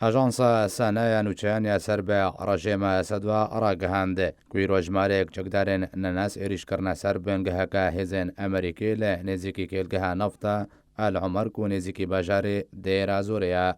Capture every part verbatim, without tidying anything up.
Ajansa Sana ya Nûçeyan ya ser bi rejêma Esed ve ragihand ku îro jimareyek çekdarên nenas êrîş kirine ser bingeheke hêzên Amerîkî li nêzîkî kêlgeha nefta El Omer ku nêzîkî bajarê Dêra Zorê ye.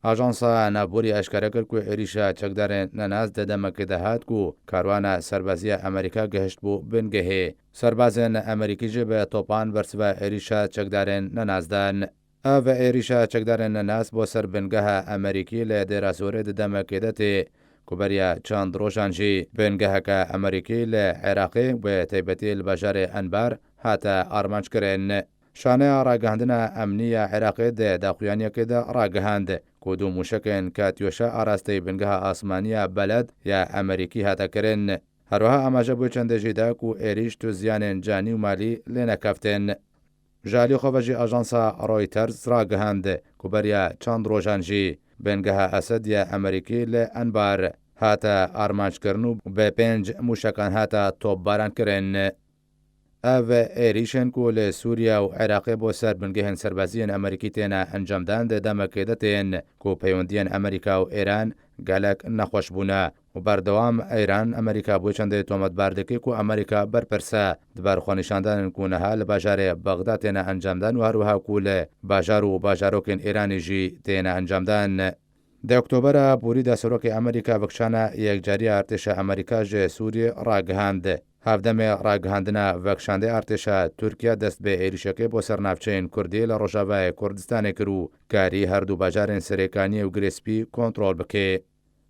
Ajansa Naborî eşkere kir ku êrîşa çekdarên nenas di demekê de hat ku karwana serbaziya Amerîka gihişt bû bingehê. Serbazên Amerîkî jî bi topan bersiva êrîşa çekdarên nenas dan. Ev êrîşa çekdarên nenas bo ser bingeha Amerîkî li Dêra Zorê di demekê de tê ku beriya çend rojan jî bingeheke Amerîkî li Iraqê, bi taybetî li bajarê Enbar, hate armanc kirin. Şaneya ragihandina emnî ya Iraqê di daxuyaniyekê de ragihand ku du mûşekên Katyoşa arasteyî bingeha asmanî ya Beled ya Amerîkî hate kirin. Herwiha amaje bo çendê jî da ku êrîş tu ziyanên canî û malî lê nekeftin. Ji alî xwe ve jî ajansa Reuters ragihand ku beriya çend rojan jî bingeha Esed ya Amerîkî li Enbar hate armanckirin û bi pênc mûşekan hate topbaran kirin. Ev êrîşên ku li Sûriye û Iraqê bo ser bingehên serbaziyên Amerîkî têne encamdan di demekê de tên ku peywendiyên Amerîka û Îran gelek nexweş bûne û berdewam Îran Amerîka bo çendê tometbar dike ku Amerîka berpirs e di ber xwenîşandanên ku niha li bajarê Bexda têne encamdan û her wiha ku li bajar û bajarokên Îranê jî têne encamdan. Di Oktobera borî de Serokê Amerîka vekişana yekcariya artêşa Amerîka ji Sûriyê ragihand. Hevdemê ragihandina vekişandê artêşa Tirkiye dest bi êrîşekê bo ser navçeyên Kurdî li Rojavayê Kurdistanê kir û karî her du bajarên Serêkaniyê û Girê Spî kontrol bike.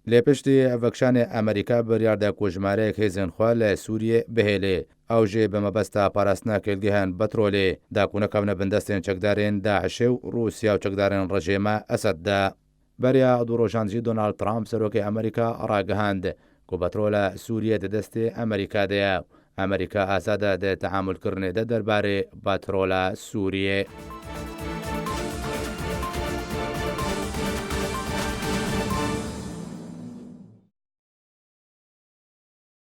Lê piştî vekişanê Amerîka biryar da ku jimareyek hêzên xwe li Sûriyê bihêle. Ew jî bi mebesta parastina kêlgehên petrolê da ku nekevne bin destên çekdarên DAIŞê û Rûsya û çekdarên rejêma Esed de. Beriya du rojan jî Donald Trump, serokê Amerîka, ragihand ku petrola Sûriyê di destê Amerîka de ye. Amerîka azad e di teamulkirinê de derbarê petrola Sûriyê.